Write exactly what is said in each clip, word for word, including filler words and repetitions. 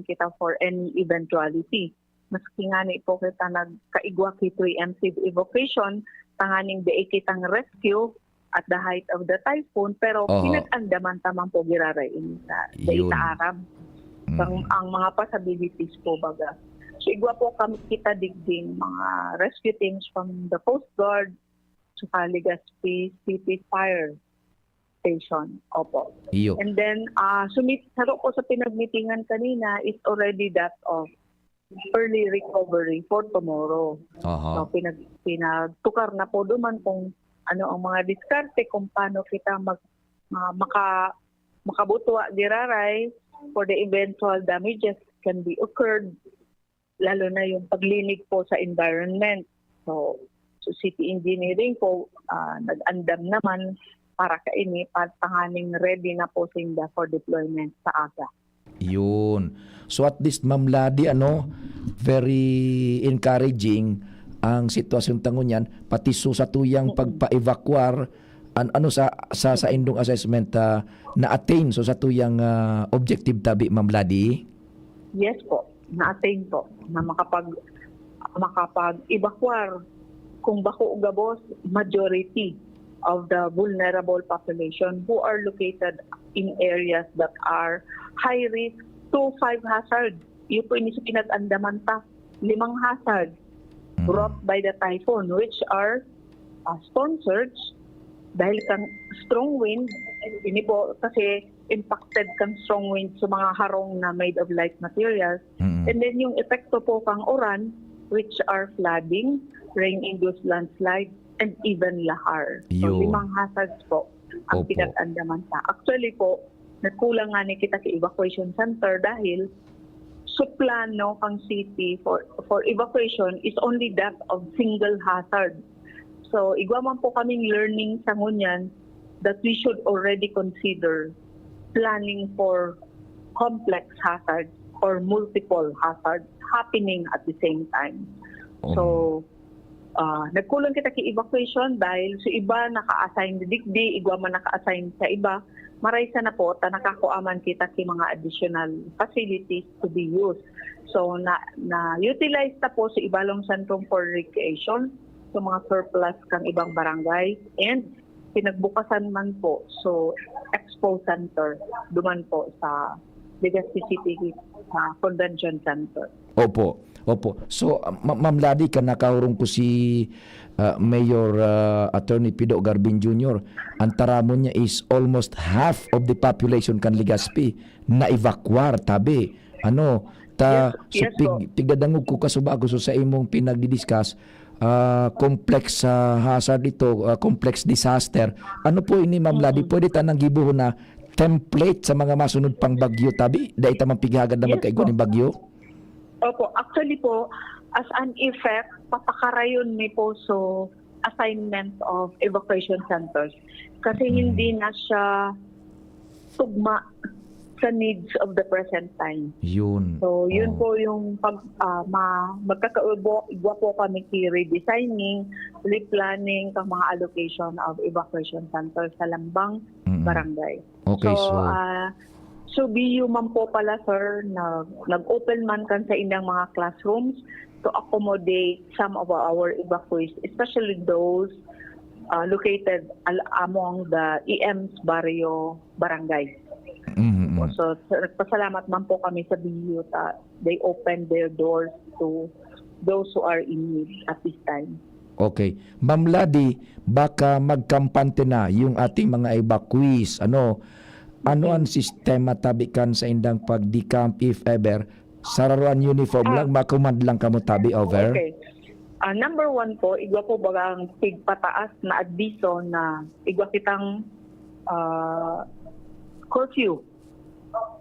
kita for any eventuality. Maski ngani po kita nagkaigwa ki preemptive evacuation, tanganing dai kitang rescue at the height of the typhoon, pero Oho. pinag-andaman ta man po giraray ini sa, sa Yun. Itaarab. Ang, Mm. ang mga possibilities po, baga. So, igwa po kami kita digding mga rescue teams from the Coast Guard, saka Legazpi City Fire Station. Opo. Iyo. And then, ah, sumit-, saro ko sa pinagmitingan kanina is already that of early recovery for tomorrow. Aha. So, pinag-, pinagtukar na po duman kung ano ang mga diskarte, kung paano kita mag-, ah, maka-, makabutwa giraray for the eventual damages can be occurred, lalo na yung paglinig po sa environment. So, so city engineering po, ah, nag-andam naman para kaini, pa-, tanganing ready na po sinda for deployment sa aga. Yun. So at least, Ma'am Ladi, ano, very encouraging ang sitwasyon ta ngunyan, pati so sa tuyang Mm. pagpa-evacuar, an-, ano sa, sa, sa indong assessment, ah, na-attain so sa tuyang, ah, objective tabi, Ma'am Ladi? Yes po, na-attain po na makapag-, makapag-evacuar kung bako gabos, majority of the vulnerable population who are located in areas that are high risk to five hazard. Iyo po ini sa pinag-andaman ta, limang hazard Mm. brought by the typhoon, which are, ah, storm surge, dahil kan strong wind, ini po kasi impacted kan strong wind sa mga harong na made of light materials. Mm. And then yung epekto po kang uran, which are flooding, rain-induced landslide, and even lahar. So, Yun. limang hazards po ang Opo. pinag-andaman ta. Actually po, nagkulang nga ni kita ki evacuation center dahil sa plano kang city for, for evacuation is only that of single hazard. So, igwa man po kaming learning sa ngunyan that we should already consider planning for complex hazards or multiple hazards happening at the same time. So, ah, nagkulang kita ki evacuation dahil sa iba naka-assign digdi, igwa man naka-assign sa iba. Maray sana po ta nakakua man kita ki mga additional facilities to be used. So, na, na-utilize ta po sa Ibalong Centrum for Recreation, sa mga surplus kang ibang barangay, and pinagbukasan man po, so, expo center, duman po sa Legazpi City, sa Convention Center. Opo, opo. So, ah, Ma-, Ma'am Ladi, kan nakaurong ko si, ah, Mayor, ah, Attorney Pido Garbin Junior, ang taramon niya is almost half of the population kan Legazpi na-evacuar, tabi. Ano, ta, Yes, so yes pig-, po. pigdadangog ko kasubago so sa imong pinagdi-discuss, ah, complex, ah, hazard ito, ah, complex disaster. Ano po ini, Ma'am Ladi? Mm-mm. Pwede ta nang gibohon na template sa mga masunod pang bagyo, tabi? Dai ta man pighagad na Yes magkaigwa po. ning bagyo? Opo, actually po, as an effect, papakarayon mi po so assignment of evacuation centers. Kasi Mm. hindi na siya tugma sa needs of the present time. Yun. So, yun Oh. po yung pag, ah, ma-, magkakaibo-, igwa po kami ki redesigning, replanning, kang mga allocation of evacuation centers sa lambang Mm. barangay. Okay, So, so ah, so B U man po pala, sir, nag-, nag-open man kan sa indang mga classrooms to accommodate some of our evacuees, especially those, ah, located al-, among the E M's barrio barangay. Mm, mm. So, sa-, nagpasalamat man po kami sa B U ta they open their doors to those who are in need at this time. Okay. Ma'am Ladi, baka magkampante na yung ating mga evacuees. Ano, ano Mm. ang sistema tabi kan sa indang pag-decamp, if ever? Sararoan uniform Ah. lang, makumand lang kamo tabi, over? Okay. Ah, number one po, igwa po baga ang pigpataas na adviso na igwa kitang, ah, curfew.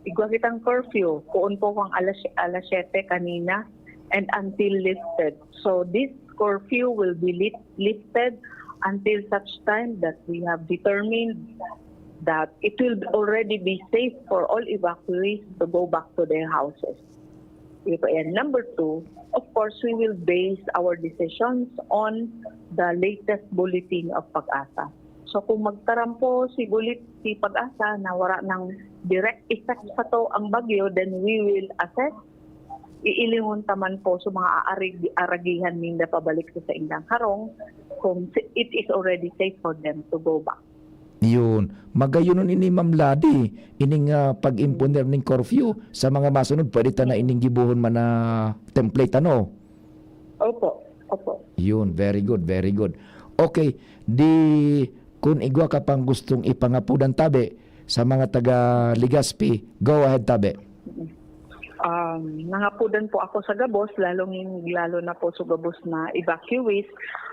Igwa kitang curfew. Poon po kang alas, alas siyete kanina and until lifted. So, this curfew will be lit-, lifted until such time that we have determined that it will already be safe for all evacuees to go back to their houses. Ito yan. Number two, of course, we will base our decisions on the latest bulletin of PAGASA. So, kung magtaram po si bulit-, si PAGASA na wala nang direct effects pa to ang bagyo, then we will assess. Iilingon ta man po sa mga aarig-, aragihan ninda pabalik sa saindang harong kung si-, it is already safe for them to go back. Yun. Magayon ini, Ma'am Ladi, ining, ah, pag-imponer ning curfew sa mga masunod, pwede ta na ining gibohon man na template, ano? Opo, opo. Yun, very good, very good. Okay, di kun igwa ka pang gustong ipangapodan tabi sa mga taga Legazpi, go ahead tabi. Um, nangapodan po ako sa gabos, lalong, lalo na po sa gabos na evacuees.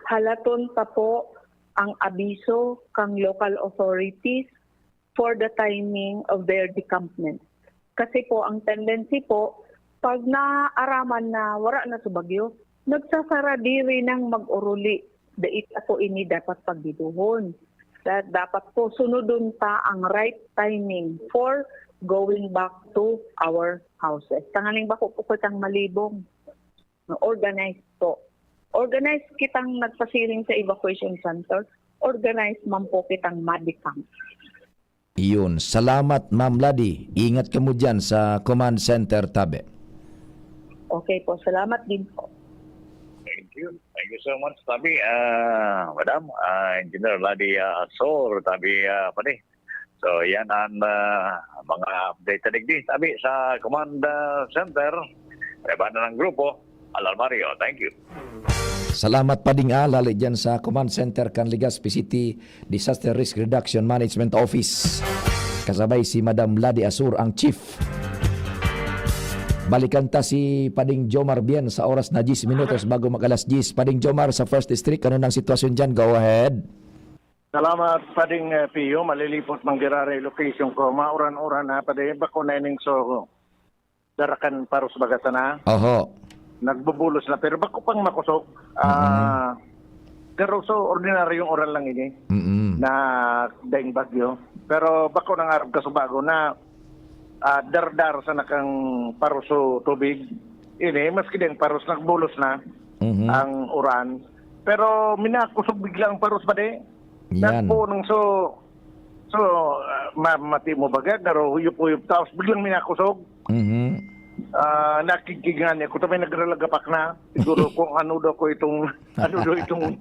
Halaton ta po ang abiso kang local authorities for the timing of their decampment. Kasi po, ang tendency po, pag naaraman na wala na sa bagyo, nagsasara diri nang mag-oruli. Dai ta po ini dapat pagduduhon. Da-, dapat po sunodon ta ang right timing for going back to our houses. Tanganing bako po kitang malibong. Organized po. Organized kitang nagpasiring sa evacuation center. Organized man po kitang ma-decamp. Iyon. Salamat, Ma'am Ladi. Ingat kamo diyan sa command center, tabi. Okay po. Salamat din po. Thank you. Thank you so much, tabi. Ah, madam, ah, Engineer Ladi, ah, Asor, tabi, ah, padi. So, yan ang, ah, mga update na digdi. Tabi, sa command, ah, center, may banda ng grupo, Al Almario. Thank you. Salamat, Pading Al, hali dyan sa Command Center kan Legazpi City Disaster Risk Reduction Management Office. Kasabay si Madam Ladi Asur, ang chief. Balikan ta si Pading Jomar Bien sa oras na diyes minutos bago mag alas diyes. Pading Jomar, sa First District, ano nang sitwasyon dyan? Go ahead. Salamat, Pading, eh, Pio. Malilipot man giraray location ko. Mauran-uran na, Padi. Bako na ining so, darakan paros baga sana. Oho. Nagbubulos na, pero bako pang makusog. Ah, pero so, ordinaryong uran lang ini Mm-mm. na daing bagyo. Pero bako nang arog kasubago na, ah, dardar sana kang paros so tubig. Ini, maski daing paros, nagbulos na Mhm. ang uran. Pero minakusog bigla ang paros, Padi. Yan. Nagpunong so, so, ah, ma-, mati mo baga, garo huyop-huyop, tapos biglang minakusog. Mhm. Ah, nakigkigan niya. Kuta may nagralagapak na. Siguro kung ano daw ko itong, ano daw itong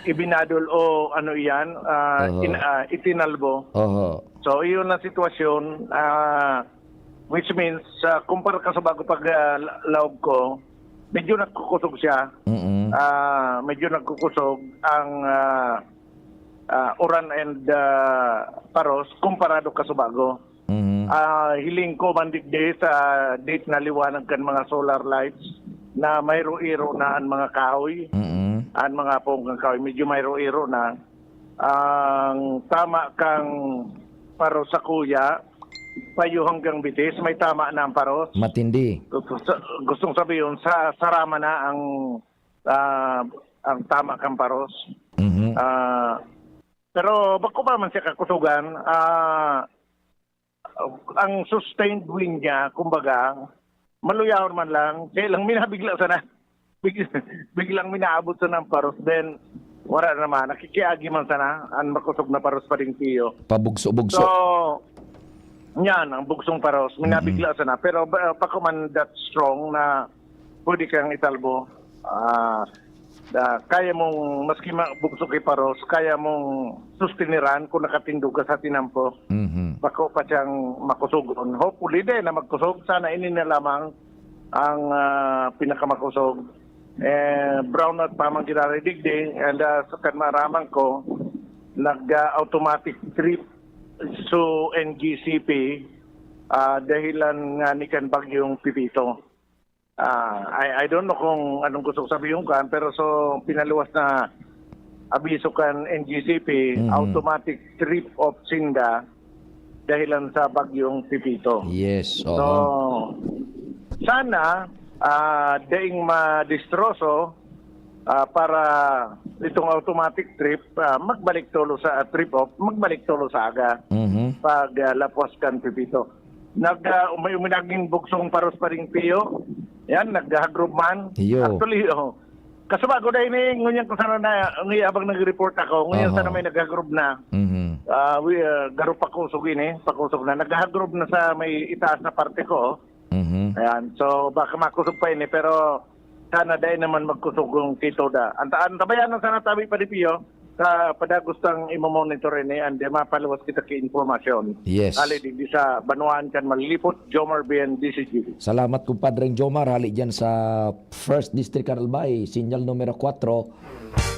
ibinadol o ano iyan, ah, Oho. in-, ah, itinalbo. Oho. So, iyon ang sitwasyon, ah, which means, ah, kumpara ka sa bago pag, ah, la-, laog ko, medyo nagkukusog siya. Mm-mm. Ah, medyo nagkukusog ang, ah, ah, uran and, ah, paros kumparado ka sa bago. Mhm. Ah, hiling ko man digdi sa date na liwanag kan mga solar lights na mayro-iro na ang mga kahoy, Mm-mm. ang mga pong kan kahoy, medyo mayro-iro na. Ang tama kang paros sa kuya, payo hanggang bitis, may tama na ang paros. Matindi. Gusto sa-, gustong sabihin, sa sarama na ang, ah, ang tama kang paros. Mhm. Ah, pero bako pa man siya kakusugan, ah, ang sustained wind niya, kumbaga, maluyahon man lang, kaya lang minabigla sana. Big-, biglang minaabot sana ang paros, then wala naman, nakikiagi man sana, ang makusog na paros pa rin, Tiyo. Pabugso-bugso. So, yan, ang bugsong paros, minabigla sana. Pero ba, bako man that strong na pwede kang italbo. Ah, da, kaya mong, maski ma-, bugso kay paros, kaya mong sustiniran kung nakatindog ka sa tinampo. Mhm. Bako pa siyang makusogon. Hopefully, di na magkusog. Sana ini na lamang ang, ah, pinakamakusog. Eh, brownout pa man giraray digdi, and, ah, sa kan maaraman ko, nag, ah, automatic trip so N G C P, ah, dahilan nga ni kan Bagyong Pepito. Ah, I, I don't know kung anong gusto ko sabihin kan, pero so, pinaluwas na abiso kan N G C P, Mhm. automatic trip off sinda dahilan sa Bagyong Pepito. Yes, So, oho. sana, ah, daing madistroso, ah, para itong automatic trip, ah, magbalik tolo sa, ah, trip off, magbalik tolo sa aga Mhm. pag, ah, lapwas kan Pepito. Nag, ah, may uminaging bugsong paros pa rin, Pio. Yan, naghahagrob man. Iyo. Actually, oh. Kasubago na ini, ngunyan ko sana na, ngunyan habang nag-report ako, ngunyan Aha. sana may naghagrob na. Mhm. Ah, wi-, ah, garo pakusog ini, pakusog na. Naghahagrob na sa may itaas na parte ko. Mhm. Ayan. So, baka makusog pa ini, pero sana dai naman magkusog ang kito da. Anta-, antabayanan sana tabi pa di Pio, sa padagos tang imo-monitor ini, and, eh, mapaluwas kita ki impormasyon. Yes. Ali, di, di sa Banwaan kan Malilipot, Jomar Bien, D C G B. Salamat, kumpadreng Jomar. Hali dyan sa First District kan Albay, sinyal numero kwatro,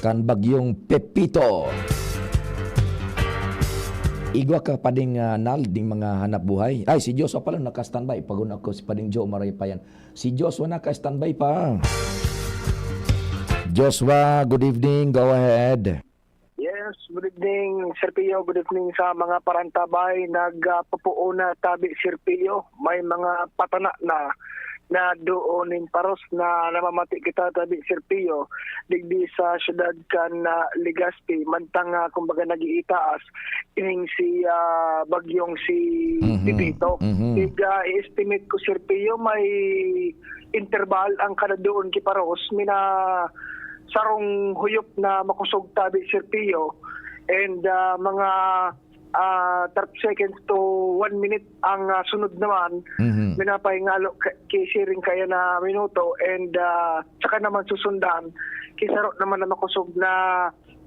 kan Bagyong Pepito. Igwa ka pa ding, ah, Nal, ding mga hanap buhay. Ay, si Joshua pala naka-standby. Pag-una ko si Pading Joe Maray pa yan. Si Joshua naka-standby pa. Joshua, good evening. Go ahead. Yes, good evening, Sir Pio. Good evening sa mga parantabay. Nagpapuuna tabi, Sir Pio. May mga patana na na doon nin paros na namamati kita tabi, Sir Pio, digdi sa syudad kan, ah, Legazpi, mantang, ah, kumbaga, nag-iitaas ining si, ah, bagyong si Mhm, Pepito. mhm. Ig, ah, i-estimate ko, Sir Pio, may interval ang kada doon ki paros, mina sarong huyop na makosog tabi, Sir Pio, and, ah, mga, ah, thirty seconds to one minute ang, ah, sunod naman, Mhm. minapahingalo ka-, ki siring kaya na minuto, and, ah, saka naman susundan ki saro naman na makosog na,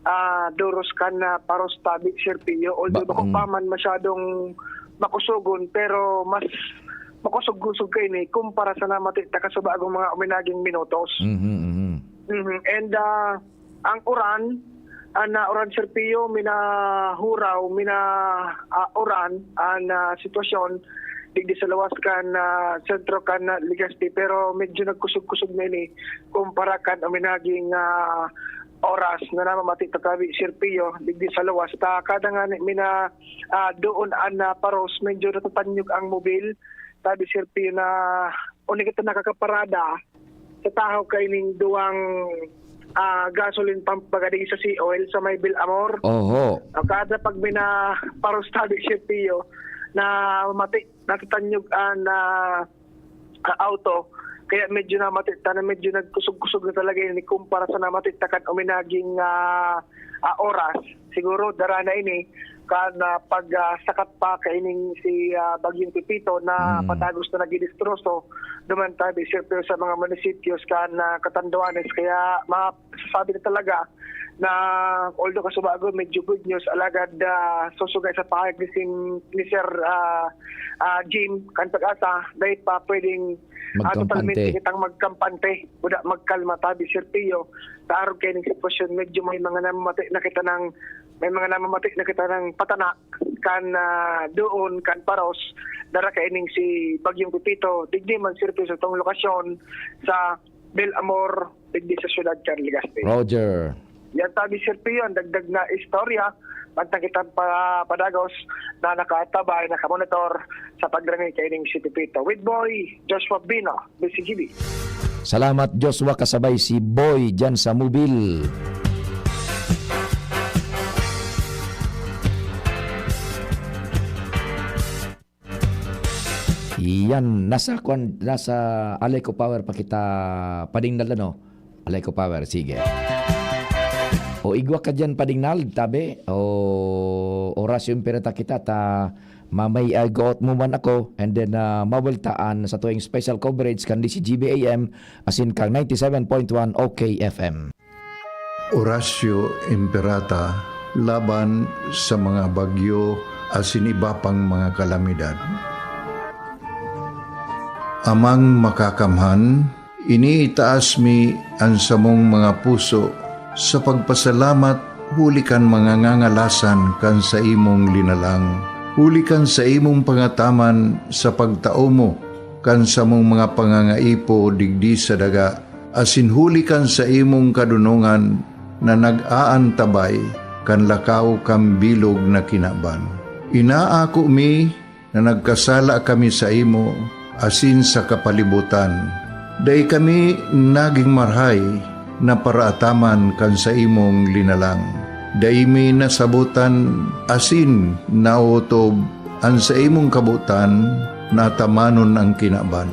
ah, doros kan, ah, paros tabi, Sir Pio. Although Ba-, bako mm. pa man masyadong makusogon, pero mas makosog-kosog kaini kumpara sa namati ta kasubagong mga uminaging minutos. Mhm, mhm. Mhm. And, ah, ang uran, an, ah, uran, Sir Pio, minahuraw, mina, ah, uran an, ah, sitwasyon digdi sa lawas kan, ah, sentro kan, ah, Legazpi, pero medyo nagkusog-kusog na ini kumpara kan uminaging, ah, oras na namamati ta tabi, Sir Pio, digdi sa lawas. Ta kada nga ni-, mina, ah, doon an, ah, paros, medyo natatanyog ang mobil. Tabi, Sir Pio, na uni kita nakakaparada sa tahaw kaining duwang, ah, gasoline pump, baga digdi sa Sea Oil sa may Bilamor. Oho. Ah, kada pag mina paros tabi, Sir Pio, na mati, natatanyog an, ah, ah, auto. Kaya medyo namati ta na medyo nagkusog-kusog na talaga ini kumpara sa namati ta kan uminaging, ah, ah, oras. Siguro dara na ini kan, ah, pag, ah, sakat pa kaining si, ah, Bagyong Pepito na Mm. padagos na nagdidistroso duman tabi, Sir Pio, sa mga munisipios kan, ah, Catanduanes. Kaya masasabi na talaga na, although kasubago medyo good news, alagad, ah, susugay sa pahayag ni Sim-, ni Sir, ah, ah, Jim kan Pag-asa, dahil pa pwedeng, ah, Magkampante. totalmente kitang magkampante, wala magkalma tabi, Sir Pio. Sa arog kaining sitwasyon, medyo may mga namamati na kita ng, may mga namamati na kita ng patana kan, ah, doon, kan paros, dara kaining si Bagyong Pepito, digdi man, Sir Pio, sa tong lokasyon sa Bilamor, digdi sa syudad kan Legazpi. Roger. Yan tabi, Sir Pio, ang dagdag na istorya. Mantang kitang pa-, padagos na nakatabay, nakamonitor sa pagdangay kaining si Pepito. With Boy Joshua Bino, B C G B. Salamat, Joshua, kasabay si Boy dyan sa mobil. Yan, nasa kwan, nasa Aleco Power pa kita, Pading Nal, ano? Aleco Power, sige. O, igwa ka dyan, Pading Nal, tabi. O, Horacio Imperata kita, ta mamay-, ah, goot mo man ako, and then, ah, mawaltaan sa tuwing special coverage kan D C G B A M, asin kang ninety-seven point one O K F M. Horacio Imperata laban sa mga bagyo asin iba pang mga kalamidad. Amang Makakamhan, iniitaas mi an samong mga puso sa pagpasalamat huli kan mga ngangalasan kan saimong linalang, huli kan saimong pangataman sa pagtao mo kan samong mga pangangaipo digdi sa daga, asin huli kan saimong kadonongan na nag-aantabay kan lakaw kan bilog na kinaban. Inaako mi na nagkasala kami saimo asin sa kapalibotan. Dai kami nagin marahay na paraataman kan saimong linalang. Dai mi nasabotan asin naotob an saimong kabotan na atamanon an kinaban.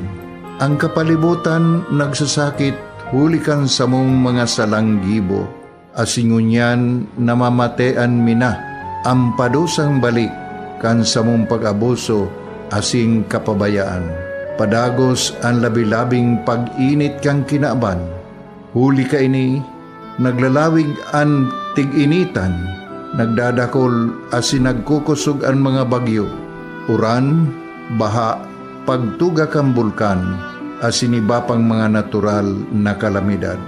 An kapalibotan nagsasakit huli kan samong mga salang gibo, asin ngunyan namamatean mi na An padusang balik kan samong pag-abuso asin kapabayaan. Padagos an labi-labing pag-init kan kinaban. Huli kaini, naglalawig an tig-initan, nagdadakol asin nagkukosog an mga bagyo, uran, baha, pagtuga kan bulkan, asin iba pang mga natural na kalamidad.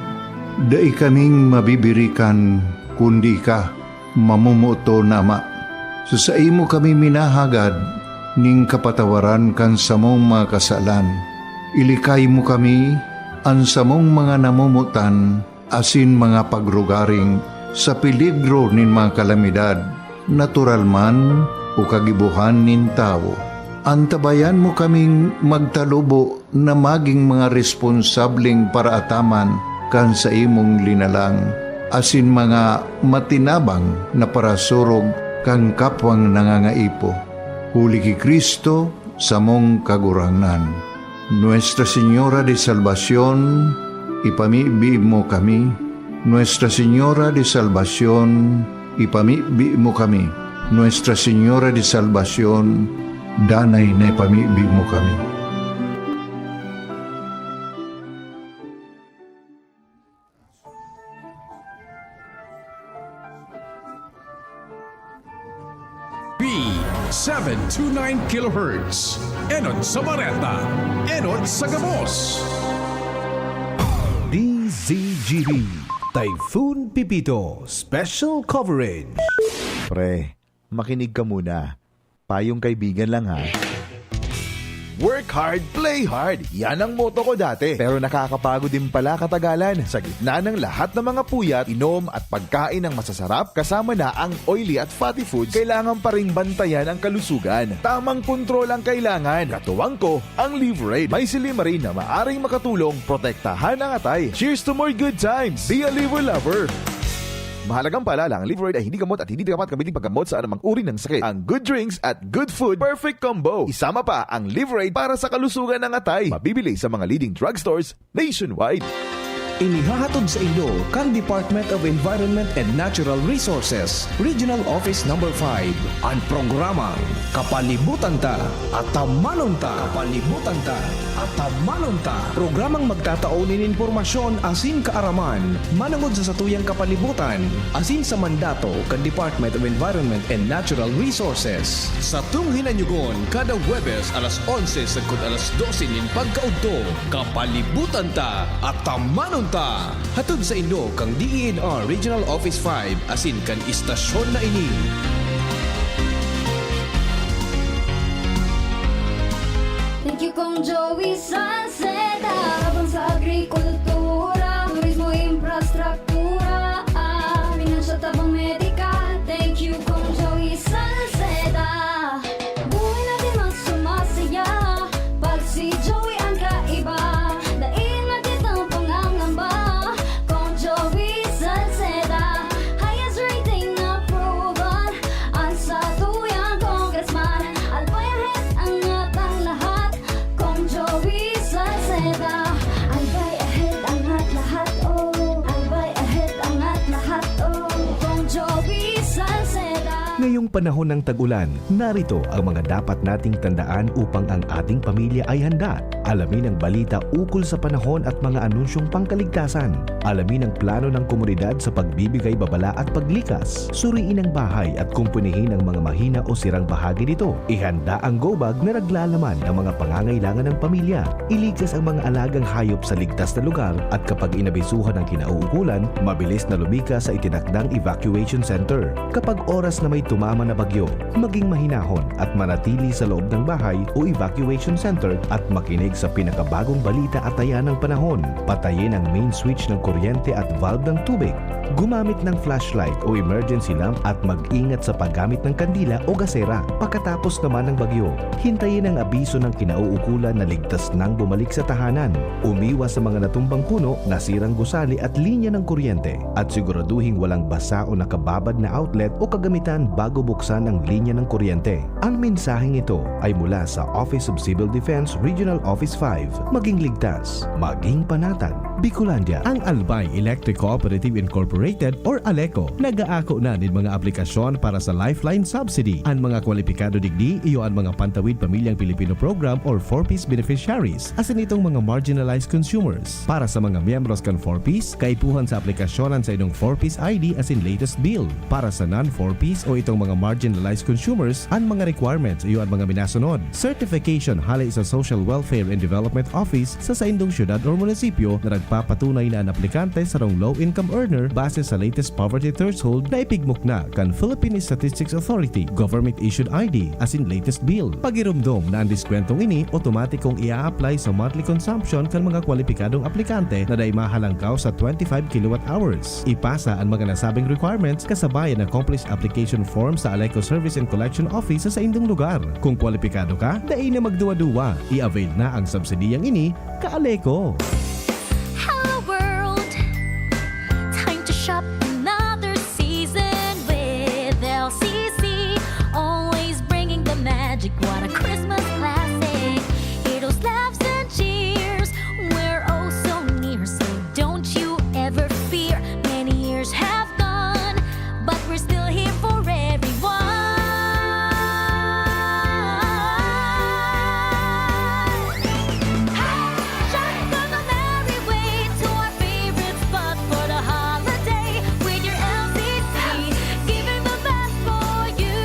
Dai kaming mabibirikan, kundi ika, mamomoton na Ama. Sa saimo kami minahagad nin kapatawaran kan samong mga kasalan. Ilikay mo kami, an samong mga namomotan, asin mga pagrugaring sa peligro nin mga kalamidad, natural man o kagibohan nin tawo. Antabayan mo kaming magtalubo na magin mga responsableng paraataman kan saimong linalang, asin mga matinabang na parasurog kan kapwang nangangaipo. Huli ki Cristo, samong Kagurangnan. Nuestra Señora de Salvacion, ipamibi mo kami. Nuestra Señora de Salvacion, ipamibi mo kami. Nuestra Señora de Salvacion, danay na ipamibi mo kami. B seven two nine kilohertz. Enot sa bareta, enot sa gabos. D Z G B, Typhoon Pepito, Special Coverage. Pre, makinig ka muna. Payong kaibigan lang, ha. Work hard, play hard. Yan ang motto ko dati. Pero nakakapagod din pala katagalan. Sa gitna ng lahat ng mga puyat, inom at pagkain ng masasarap, kasama na ang oily at fatty foods, kailangan pa ring bantayan ang kalusugan. Tamang kontrol ang kailangan. Katuwang ko, ang Liverade. May silymarin na maaring makatulong protektahan ang atay. Cheers to more good times! Be a Liver Lover! Mahalagang paalala, ang Liverade ay hindi gamot at hindi dapat gamitin paggamot sa anumang uri ng sakit. Ang good drinks at good food, perfect combo. Isama pa ang Liverade para sa kalusugan ng atay. Mabibili sa mga leading drugstores nationwide. Inihahatod sa inyo kan Department of Environment and Natural Resources, Regional Office Number five, an programang Kapalibutan Ta, Atamanon Ta. Kapalibutan Ta, Atamanon Ta. Programang magtatao nin impormasyon asin kaaraman manongod sa satuyang kapalibutan asin sa mandato kan Department of Environment and Natural Resources. Satong hinanyugon kada Huwebes alas onse sagkod alas dose nin pagkaudto. Kapalibutan Ta, Atamanon Ta. Hatod sa inyo kan D E N R Regional Office five asin kan istasyon na ini. Thank you, Kong Joey Salceda. Tabang sa agrikultura, turismo, infrastruktura, ah, pinansyal, tabang medikal. Thank you, Kong Joey Salceda. Buhay natin mas sumasaya pag si Joey ang kaiba. Dai na kitang pangangamba, Kong Joey Salceda. Highest rating na proven, ang satuyang congressman. Albay ahead, angat ang lahat, Kong Joey Salceda. Albay ahead, angat lahat, oh. Albay ahead, angat lahat, oh. Kong Joey Salceda. Ngayong panahon ng tag-ulan, narito ang mga dapat nating tandaan upang ang ating pamilya ay handa. Alamin ang balita ukol sa panahon at mga anunsyong pangkaligtasan. Alamin ang plano ng komunidad sa pagbibigay babala at paglikas. Suriin ang bahay at kumpunihin ang mga mahina o sirang bahagi nito. Ihanda ang go bag na naglalaman ng mga pangangailangan ng pamilya. Iligtas ang mga alagang hayop sa ligtas na lugar at kapag inabisuhan ng kinauukulan, mabilis na lumikas sa itinakdang evacuation center. Kapag oras na may tumama na bagyo, maging mahinahon at manatili sa loob ng bahay o evacuation center at makinig sa pinakabagong balita at taya ng panahon. Patayin ang main switch ng kuryente at valve ng tubig. Gumamit ng flashlight o emergency lamp at mag-ingat sa paggamit ng kandila o gasera. Pagkatapos naman ng bagyo, hintayin ang abiso ng kinauukulan na ligtas nang bumalik sa tahanan. Umiwas sa mga natumbang puno, nasirang gusali at linya ng kuryente, at siguraduhing walang basa o nakababad na outlet o kagamitan bago buksan ang linya ng kuryente. Ang mensaheng ito ay mula sa Office of Civil Defense Regional Office five. Maging ligtas, maging panatag. Bicolandia, ang Albay Electric Cooperative Incorporated or ALECO, nag-aako na nin mga aplikasyon para sa Lifeline Subsidy. An mga kwalipikado digdi iyo an mga Pantawid Pamilyang Pilipino Program or four Ps beneficiaries, asin itong mga marginalized consumers. Para sa mga miyembros kan four Ps, kaipuhan sa aplikasyon an saindong four Ps I D asin latest bill. Para sa non-four Ps o itong mga marginalized consumers, an mga requirements iyo an mga minasunod: certification hale sa Social Welfare and Development Office sa saindong syudad or munisipyo na nagpapatunay na an aplikante sarong low-income earner base sa latest poverty threshold na ipigmukna kan Philippine Statistics Authority, government-issued I D, asin latest bill. Pagiromdom na an diskwentong ini otomatikong i-a-apply sa monthly consumption kan mga kwalipikadong aplikante na dai mahalangkaw sa twenty-five kilowatt hours. Ipasa an mga nasabing requirements kasabayan ng complete application form sa ALECO Service and Collection Office sa saindong lugar. Kung kwalipikado ka, dai na magduwa-duwa. I-avail na ang subsidiyang ini, ka-ALECO. Hello world! Time to shop another season with L C C. Always bringing the magic. What a Christmas classic. Heroes, laughs, and cheers. We're oh so near, so don't you ever fear. Many years have gone, but we're still here for everyone. Hey! Shop on a merry way to our favorite spot for the holiday with your L C C. Giving the best for you.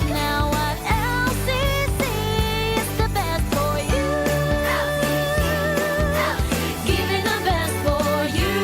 Now at L C C, it's the best for you. Giving the best for you.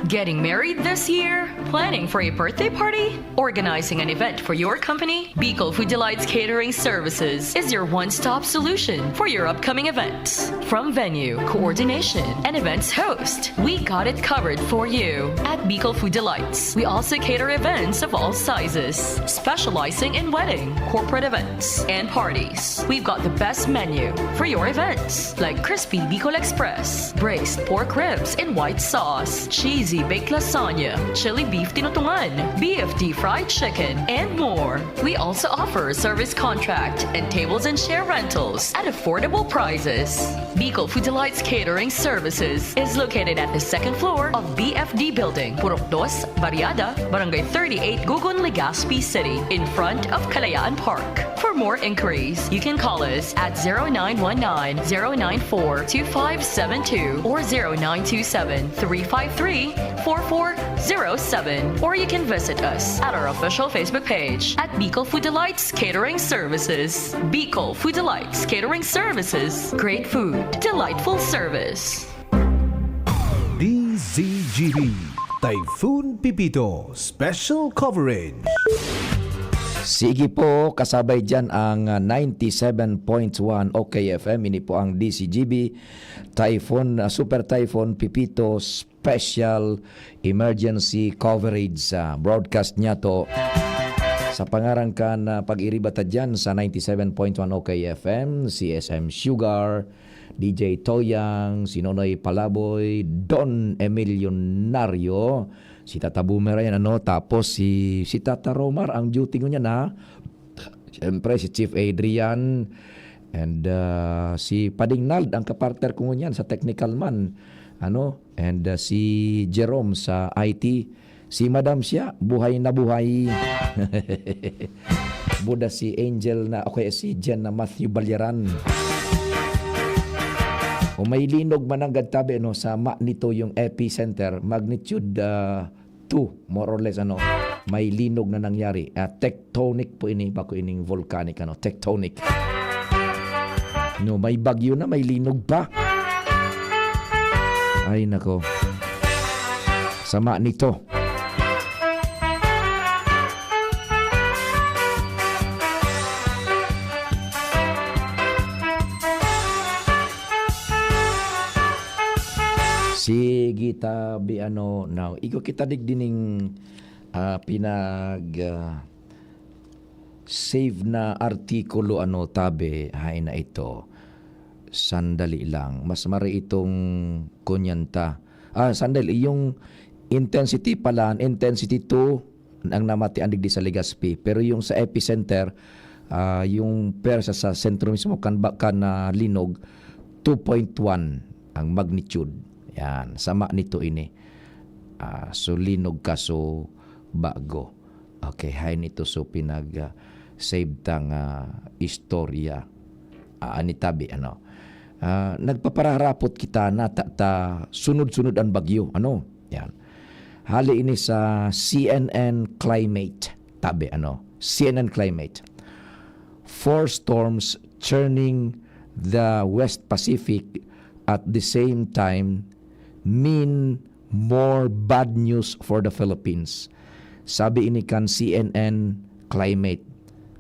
Getting married this year? Planning for a birthday party? Organizing an event for your company? Bicol Food Delights Catering Services is your one-stop solution for your upcoming events. From venue, coordination, and events host, we got it covered for you. At Bicol Food Delights, we also cater events of all sizes, specializing in wedding, corporate events, and parties. We've got the best menu for your events, like crispy Bicol Express, braised pork ribs in white sauce, cheesy baked lasagna, chili beef tinutungan, B F D fried chicken, and more. We also offer service contract and tables and chair rentals at affordable prices. Bicol Food Delights Catering Services is located at the second floor of B F D Building, Purok Dos, Barriada, Barangay thirty-eight, Gugun, Legazpi City, in front of Kalayaan Park. For more inquiries, you can call us at zero nine one nine, zero nine four, two five seven two or zero nine two seven, three five three, four four zero seven, or you can visit us at our official Facebook page at Bicol Food Delights Catering Services. Bicol Food Delights Catering Services. Great food, delightful service. D Z G B Typhoon Pipito Special Coverage. Sige po, kasabay dyan ang ah, ninety-seven point one OK F M. Ini po ang D Z G B Typhoon, ah, Super Typhoon Pipito Special Emergency Coverage sa broadcast niya to. Sa pangaran kan ah, pag-iriba ta dyan sa ninety-seven point one OK F M, C S M Sugar, D J Toyang, si Nonoy Palaboy, Don Emilionario, si Tata Boomer ayan, ano, tapos si, si Tata Romar, ang duty ko niyan, ha? Siyempre, si Chief Adrian, and ah, si Pading Nald, ang kapartner ko ngunyan sa technical man, ano, and ah, si Jerome sa I T. Si Madam siya, buhay na buhay. Buda si Angel na, o kaya si Jen na Matthew Balyaran. O may linog mananggad tabi, no, sa ma nito yung epicenter, magnitude ah, two, more or less, ano, may linog na nangyari. Ah, tectonic po ini, bako ining volcanic, ano, tectonic. No, may bagyo na, may linog pa. Ay, nako. Sama nito. Sige, tabi, ano, now, igo kita digdining ah, pinag ah, save na artikulo, ano, tabi, hain na ito. Sandali lang. Mas mari itong kunyanta. Ah, sandali. Yung intensity pala, intensity two, ang namatian digdi sa Legazpi. Pero yung sa epicenter, ah, yung pwersa sa sentro mismo kan ba-, kan, ah, linog, two point one ang magnitude. Yan, sama nito ini. Ah, so linog ka, so bago. Okay, hay nito so pinag, ah, save tang, ah, istorya. Ah, ani tabi, ano? Ah, nagpaparaharapot kita na ta, ta sunod-sunod ang bagyo, ano? Yan. Hali ini sa C N N Climate. Tabi, ano? C N N Climate. Four storms churning the West Pacific at the same time mean more bad news for the Philippines. Sabi ini kan C N N Climate.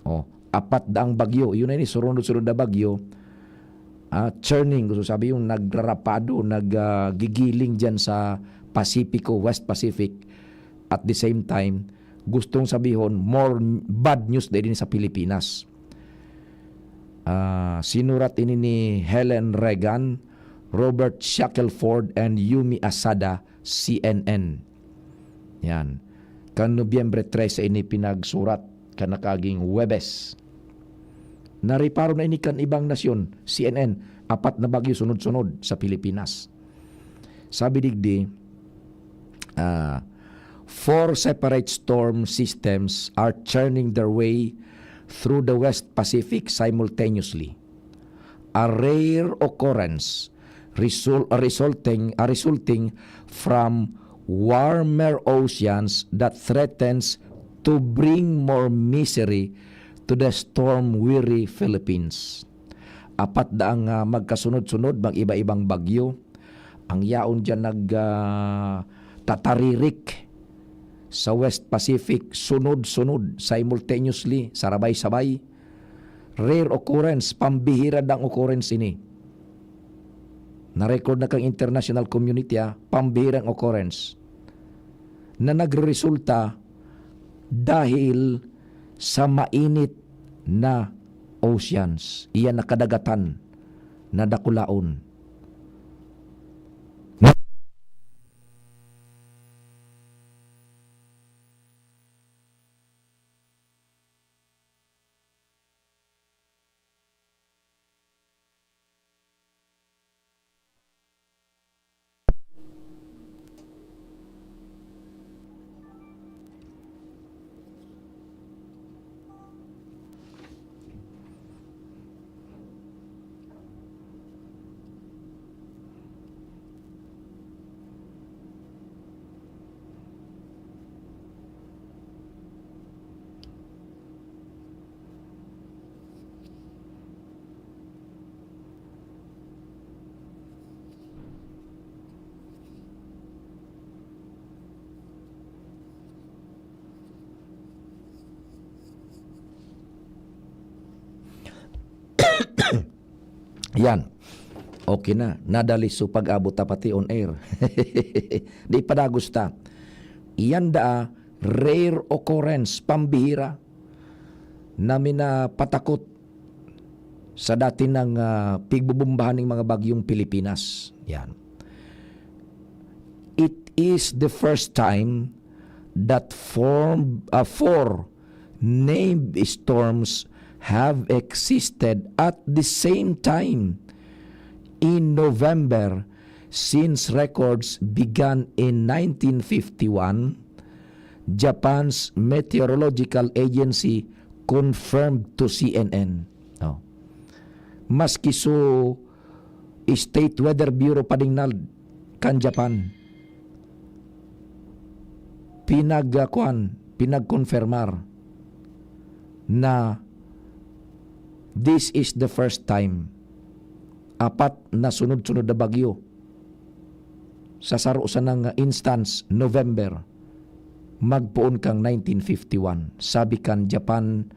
Oh, apat daang bagyo. Yun na ini, surunod-surunod na bagyo. Ah, churning, gusto sabi yung nagrarapado, nag, ah, gigiling dyan sa Pasipiko, West Pacific. At the same time, gustong sabihon, more bad news din sa Pilipinas. Ah, sinurat ini ni Helen Regan, Robert Shackelford, and Yumi Asada, C N N. Yan. Kan Nobyembre trese ini pinagsurat, kan nakaging Huwebes. Nareparo na ini kan ibang nasyon, C N N, apat na bagyo sunod-sunod sa Pilipinas. Sabi digdi, ah, four separate storm systems are churning their way through the West Pacific simultaneously. A rare occurrence result, resulting, a resulting from warmer oceans that threatens to bring more misery to the storm-weary Philippines. Apat daang, ah, magkasunod-sunod, mag-iba-ibang bagyo. Ang yaon diyan nag, ah, tataririk sa West Pacific, sunod-sunod, simultaneously, sarabay-sabay. Rare occurrence, pambihira dang occurrence ini. Na-record na kang international community, ah, pambihirang occurrence na nagreresulta dahil sa mainit na oceans, iyan na kadagatan na dakulaon. Yan. Okay na. Nadali so pag-abot ta pati on air. Di pa dagusta. Iyan daa, rare occurrence, pambihira, na minapatakot sa dati nang, ah, pigbubombahan ning mga bagyong Pilipinas. Yan. It is the first time that four, ah, four named storms have existed at the same time in November, since records began in nineteen fifty-one, Japan's Meteorological Agency confirmed to C N N. Oh. Maski so State Weather Bureau pa dingnad kan Japan, pinag, ah, kuwan, pinagkonfirmar na this is the first time. Apat na sunod-sunod na bagyo sa saro sanang instance, November, magpoon kan nineteen fifty-one, sabi kan Japan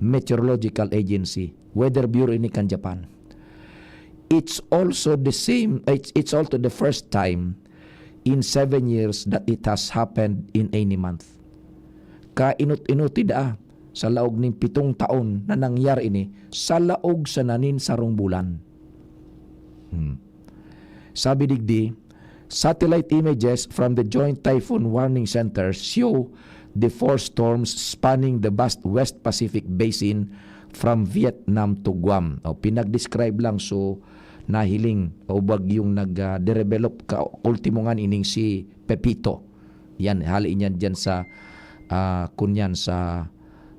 Meteorological Agency, Weather Bureau ini kan Japan. It's also the same, it's, it's also the first time in seven years that it has happened in any month. Kainot-inoti daa, sa laog ning pitong taon na nangyari ini, sa laog sana nin sarong bulan. Hmm. Sabi digdi, satellite images from the Joint Typhoon Warning Center show the four storms spanning the vast West Pacific Basin from Vietnam to Guam. O, pinag-describe lang, so nahiling o bagyong nag-develop ka ultimo nga ining si Pepito. Yan, hali niyan dyan sa, ah, kunyan sa,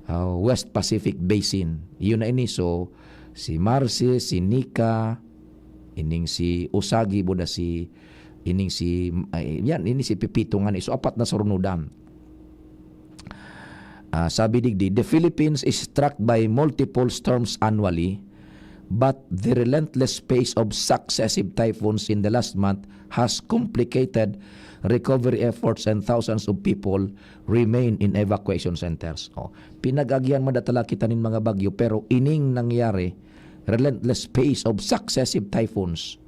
ah, West Pacific Basin. Yun na ini. So, si Marcy, si Nika, ining si Usagi, buda si, ining si, ay, yan, ini si Pepito nga ni. So, apat na surunodan. Ah, sabi digdi, "The Philippines is struck by multiple storms annually, but the relentless pace of successive typhoons in the last month has complicated recovery efforts and thousands of people remain in evacuation centers." Oh, pinag-agihan man datala kita nin mga bagyo, pero ining nangyari, relentless pace of successive typhoons,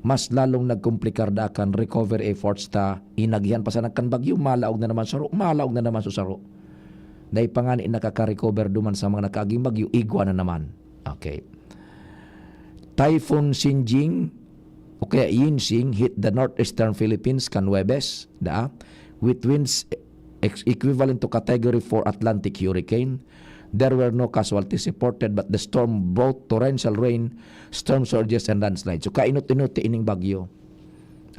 mas lalong nagkomplikar daa kan recovery efforts ta. Inagihan pa sana kan bagyo, malaog na naman saro, malaog na naman so saro. Dai pa ngani nakaka-recover duman sa mga nakaaging bagyo, igwa na naman. Okay. Typhoon Sinjing, o kaya Yinjing, hit the northeastern Philippines kan Huwebes, daa, with winds ex-, equivalent to Category four Atlantic Hurricane. There were no casualties reported, but the storm brought torrential rain, storm surges, and landslides. So, kainot-inot ining bagyo.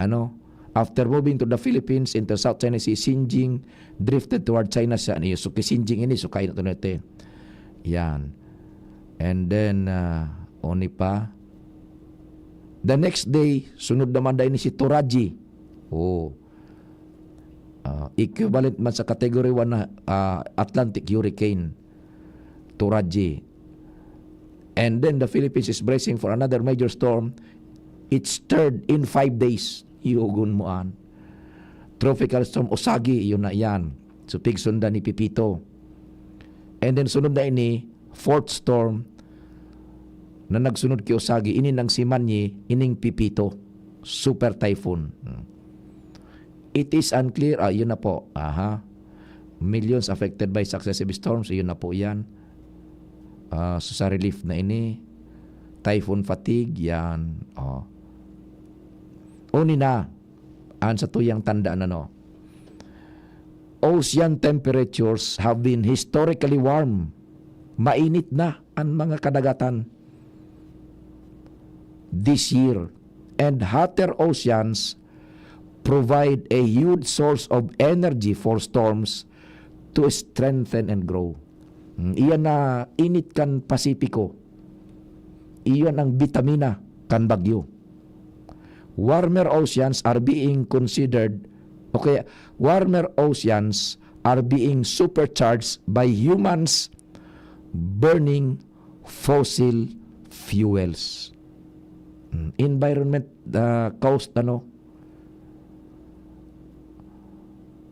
Ano? After moving to the Philippines into South China Sea, Sinjing drifted toward China Sea. Ano yun? So, ki Sinjing ini, so kainot-inot eh. Yan. And then, ah, oni pa. The next day, sunod naman dahil ni si Toraji. Oh. Ah, equivalent man sa Category one na, ah, Atlantic Hurricane, Toraji. And then the Philippines is bracing for another major storm. It's third in five days. Yugon mo an. Tropical Storm Usagi, yun na yan. So, pigsundan ni Pepito. And then, sunod na ini, fourth storm na nagsunod ki Usagi, ini nang si Manny, ining Pepito. Super typhoon. Hmm. It is unclear. Ah, yun na po. Aha. Millions affected by successive storms. Yun na po yan. Ah, so sa relief na ini. Typhoon fatigue. Yan. Oh. Uni na. An sa tuyang tanda na, no? Ocean temperatures have been historically warm. Mainit na an mga kadagatan this year, and hotter oceans provide a huge source of energy for storms to strengthen and grow. Mm, iyan na init kan Pasipiko. Iyan ang bitamina kan bagyo. Warmer oceans are being considered, o kaya, warmer oceans are being supercharged by humans burning fossil fuels. Mm, environment, ah, caused, ano,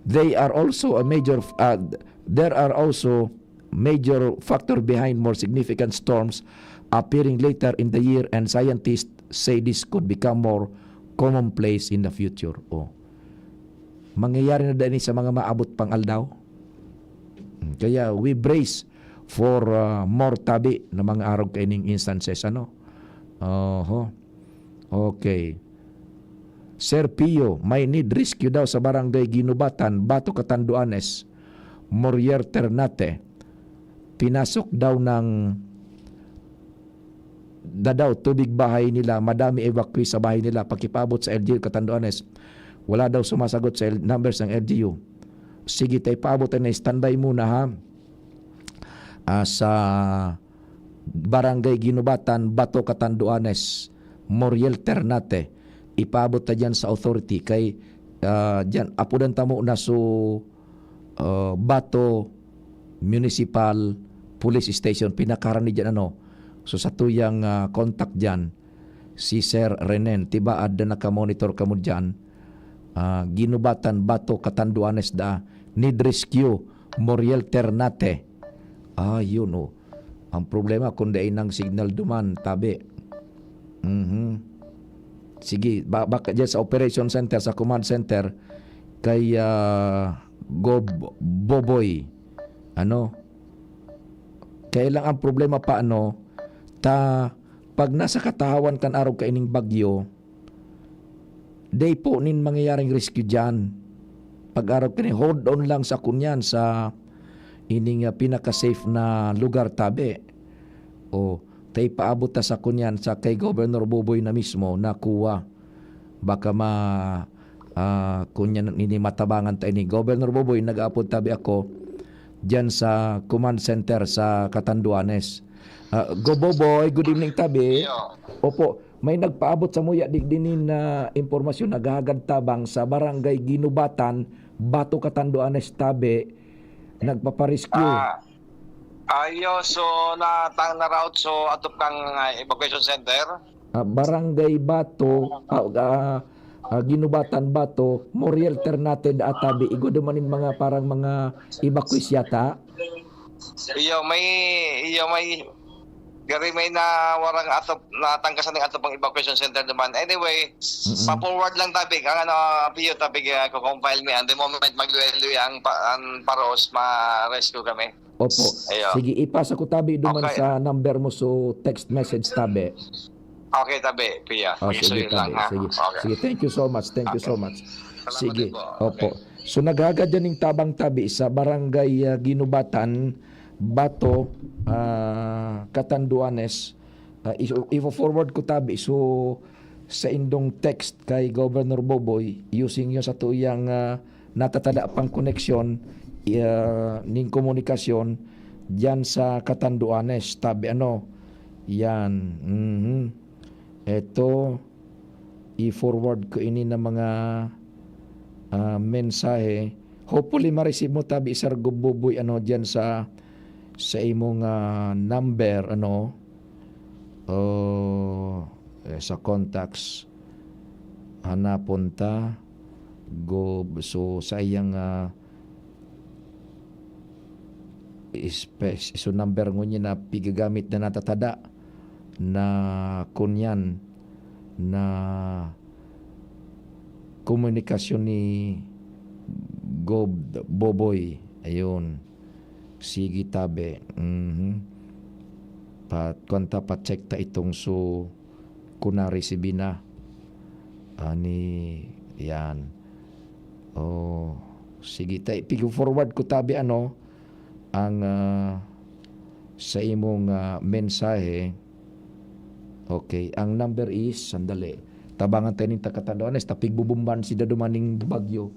they are also a major, ah, there are also major factor behind more significant storms appearing later in the year, and scientists say this could become more commonplace in the future. Oh. Mangyayari na din sa mga maabot pang aldaw. Kaya we brace for, ah, more tabi na mga arog kaining instances, ano? Oho. Okay. Sir Pio, may need rescue daw sa Barangay Ginubatan, Bato, Catanduanes, Morier, Ternate. Pinasok daw ng dadaw tubig bahay nila, madami evacuee sa bahay nila, pakipaabot sa L G U Catanduanes. Wala daw sumasagot sa L-, numbers ng L G U. Sige, tayo paabot na, standby muna, ha. Ah, sa Barangay Ginubatan, Bato, Catanduanes, Moriel, Ternate. Ipaabot ta diyan sa authority kay, ah, diyan, apodan ta mo na so, ah, Bato Municipal Police Station, pinakaharani diyan, ano. So, sa tuyang, ah, contact diyan, si Sir Renen, tibaad na naka-monitor kamo diyan. Ah, Ginubatan, Bato, Catanduanes da, need rescue, Moriel, Ternate. Ah, yun, oh. Ang problema, kung dai nang signal duman, tabi. Mhm. Sige, ba-, baka dyan sa operation center, sa command center, kay, ah, Gob Boboy. Ano? Kaya lang ang problema pa, ano, ta, pag nasa katahawan kan arog kaining bagyo, dai po nin mangyayaring rescue dyan. pag-arog kini, hold on lang sa kunyan sa ining, ah, pinaka-safe na lugar tabi. O, ta ipaabot ta sa kunyan sa kay Governor Boboy na mismo na kuwa. Baka ma-, ah, kunyan ini matabangan ta ini. Governor Boboy, nag-aapod tabi ako diyan sa command center sa Catanduanes. Ah, Go Boboy, good evening tabi. Iyo. Opo, may nagpaabot sa muya digdi nin, ah, impormasyon, naghahagad tabang sa Barangay Ginubatan, Bato, Catanduanes tabi, nagpaparescue. Ah, ayo, so natang na route, so atop kang, ah, evacuation center. Ah, Barangay Bato, ah, ah, ah, Ginubatan, Bato, Moriel Ternate, da tabi, igwa duman nin mga parang mga evacuees yata. Iyo, may, iyo, may, gari may na warang atop, natangkasan ng atop ang evacuation center naman. Anyway, Mm-mm. pa-forward lang tabi, ang ano, Pio, tabi, ah, ko-compile mi. And the moment magluwi-luwi ang pa-, ang paros, ma-rescue kami. Opo. Ayo. Sige, ipasa ko tabi duman Okay. sa number mo so text message tabi. Okay, tabi, Pia. Oh, sige, Pagisuyo lang, tabi. ha? Sige. Okay. Sige, thank you so much. Thank you Okay. so much. Salamat Sige. din po. Opo. Okay. So, naghagad yan ning tabang tabi sa Barangay, ah, Ginubatan, Bato, ah, Catanduanes. Ah, iso-, ifo-forward ko tabi. So, sa indong text kay Governor Boboy, using yun sa tuyang, ah, natatada pang koneksyon, ah, ning komunikasyon diyan sa Catanduanes, tabi ano. Yan. Mhm. Eto, i-forward ko ini na mga, ah, mensahe. Hopefully, ma-receive mo tabi, Sir Boboy, ano, diyan sa, sa imong, ah, number, ano, oh, eh, sa contacts. Hanapon ta, Gob. So, sa iyang, ah, ispe-, so number ngunyan na pigagamit na natatada na kunyan na komunikasyon ni Gob Boboy. Ayun. Sige, tabi. Mhm. Pa-, kwan ta, pa-check ta itong so, kung na-receive na. Ani, yan. Oh, sige, ta-, pig-forward ko tabi, ano, ang, ah, sa imong, ah, mensahe. Okay, ang number is, sandali. Tabangan tayo ning ta Catanduanes, ta pigbubumban si daduman ning bagyo.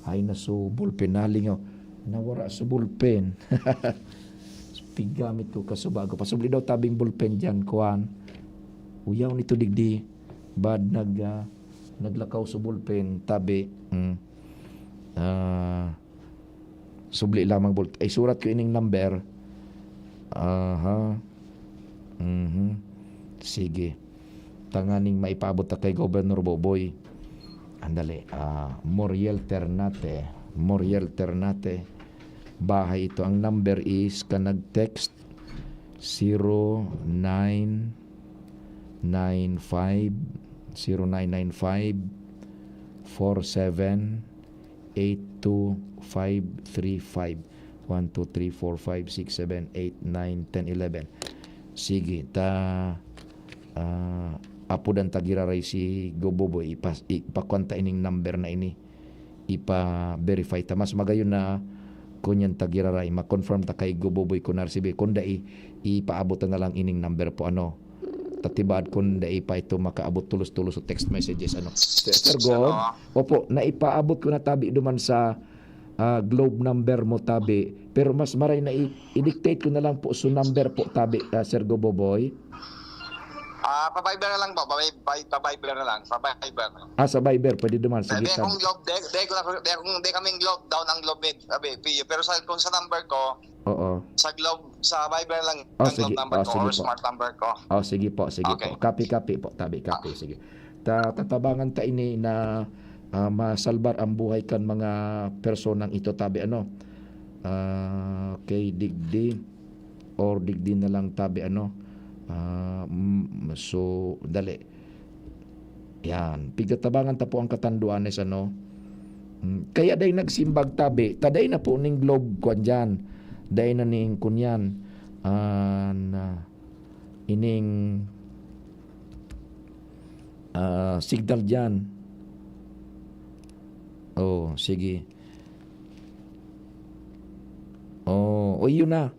Ay, na so ballpen, nalingaw. Nawara so ballpen. Pigamit ko kasubago. Pasubli daw tabing ballpen diyan, kuan. Uyaw nito digdi. Bad nag, ah, naglakaw so ballpen, tabi. Mm. Ah, subli lamang ball-, ay, surat ko ining number. Aha. Mhm. Sige. Tanganing maipaabot ta kay Governor Boboy. Andali. Ah, Moriel Ternate. Moriel Ternate. Bahay ito. Ang number is, ka nag-text, zero nine nine five, zero nine nine five, four seven, eight two five three five. One, two, three, four, five, six, seven, eight, nine, ten, eleven. Sige, ta, ah, apodan ta giraray si Goboboy, ipas-, ipakuan ta ining number na ini, ipa-verify ta. Mas magayon na kunyan ta giraray, ma-confirm ta kay Goboboy kung na-receive. Kung dai, ipaabot na lang ining number po, ano. Tatibaad kung dai pa ito makaabot tulos-tulos sa text messages, ano. Sir, Sir Gob? Hello. Opo, naipaabot ko na tabi duman sa, ah, Globe number mo tabi. Pero mas maray na i-, i-dictate ko na lang po so number po tabi, ah, Sir Goboboy. Ah, pa-Viber na lang po. Pa-Vi-, pa-, pa-Viber na lang. Pa-Viber. Ah, sa Viber, pwede duman. Sige, Dahil tabi. akong Globe, dahil, dahil ko na, dahil akong, dahil kaming Globe, down ang Globe mid, sabi, P U. Pero sa, kung sa number ko, Oo. sa Globe, sa Viber lang Oh, ang sige. Globe number Oh, ko sige or po. smart number ko. Oh, sige po, sige Okay. po. Copy, copy po, tabi, copy. Sige. Ta-, tatabangan ta ini na, ah, masalbar ang buhay kan mga personang ito, tabi, ano. Ah, okay, digdi. Or digdi na lang, tabi, ano. Ah, mm, so, dali. Yan. Pigtatabangan ta po ang Catanduanes, ano. Mm, kaya dai nagsimbag tabi, ta dai na po ning Globe kwan dyan. Dai na ning kunyan. An, ah, ining, ah, signal dyan. Oh, sige. O, yun na.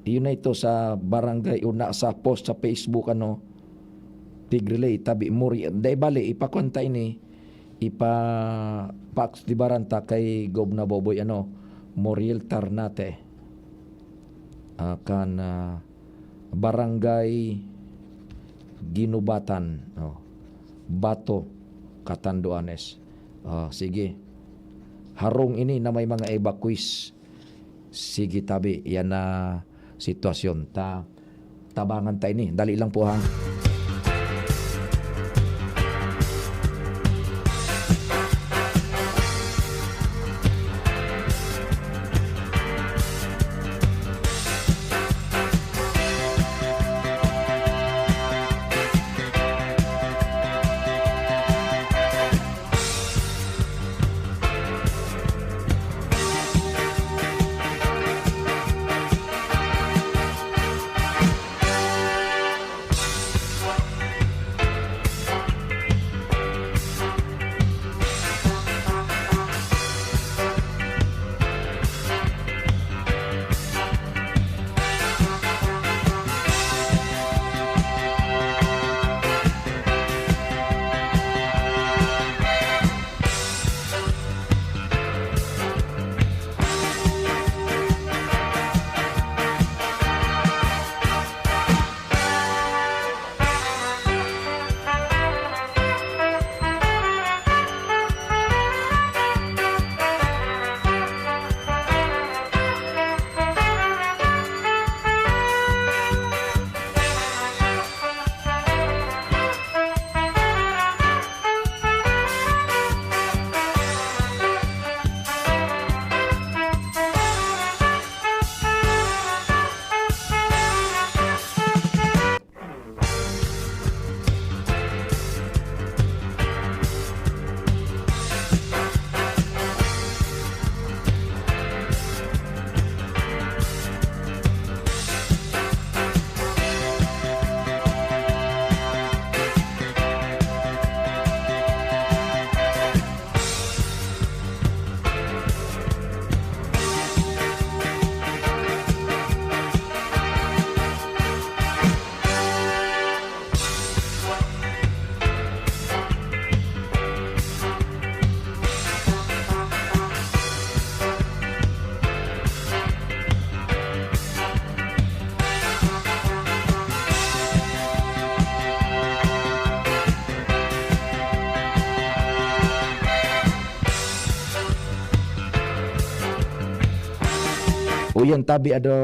Yun na ito sa barangay o na sa post sa Facebook, ano, Tig Relay, tabi, Mori-, dai bali, ipakuan ta ini, ipa-, paaks di baranta kay Gov na Boboy, ano, Moriel Tarnate. Ah, kan, ah, Barangay Ginubatan, oh, Bato, Catanduanes. Ah, sige. Harong ini na may mga evacuees. Sige, tabi, yan na sitwasyon. Ta-, tabangan ta ini. Dali lang po, ha. Uyan, tabi, ado,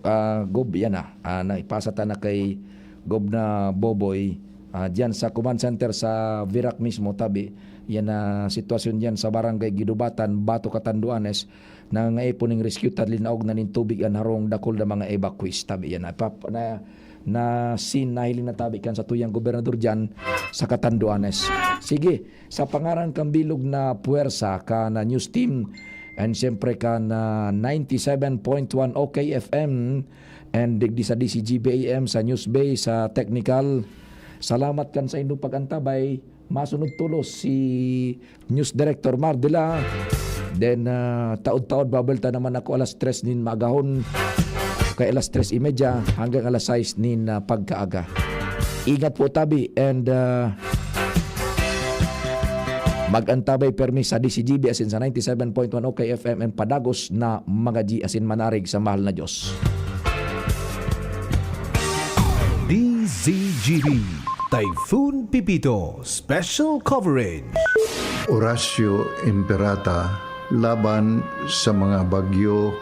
ah, Gob, yan na. Ah, naipasa ta na kay Gob na Boboy, ah, diyan sa command center sa Virac mismo, tabi. Yan na sitwasyon diyan sa Barangay Gidubatan, Bato, Catanduanes, na nangangaipo ning rescue ta linaog na nin tubig an harong dakul na mga evacuees, tabi. Yan na, pap-, na, na scene na hiling na tabi kan satuyang gobernador diyan sa Catanduanes. Sige, sa pangaran kan bilog na puwersa, kan News Team, and siyempre kan, ah, ninety seven point one O K F M, and digdi sa D C G B A M, sa News Bay, sa technical. Salamat kan saindong pag-antabay. Masunod tolos si News Director Mar Dela. Then, ah, taod-taod, babalik ta naman ako alas tres nin maagahon. Kay alas tres y media hanggang alas sais nin, ah, pagkaaga. Ingat po, tabi, and, ah, mag-antabay permi sa D C G B asin sa ninety seven point one O K F M and padagos na mga G asin manarig sa mahal na Diyos. D Z G B, Typhoon Pepito, Special Coverage. Horacio Imperata laban sa mga bagyo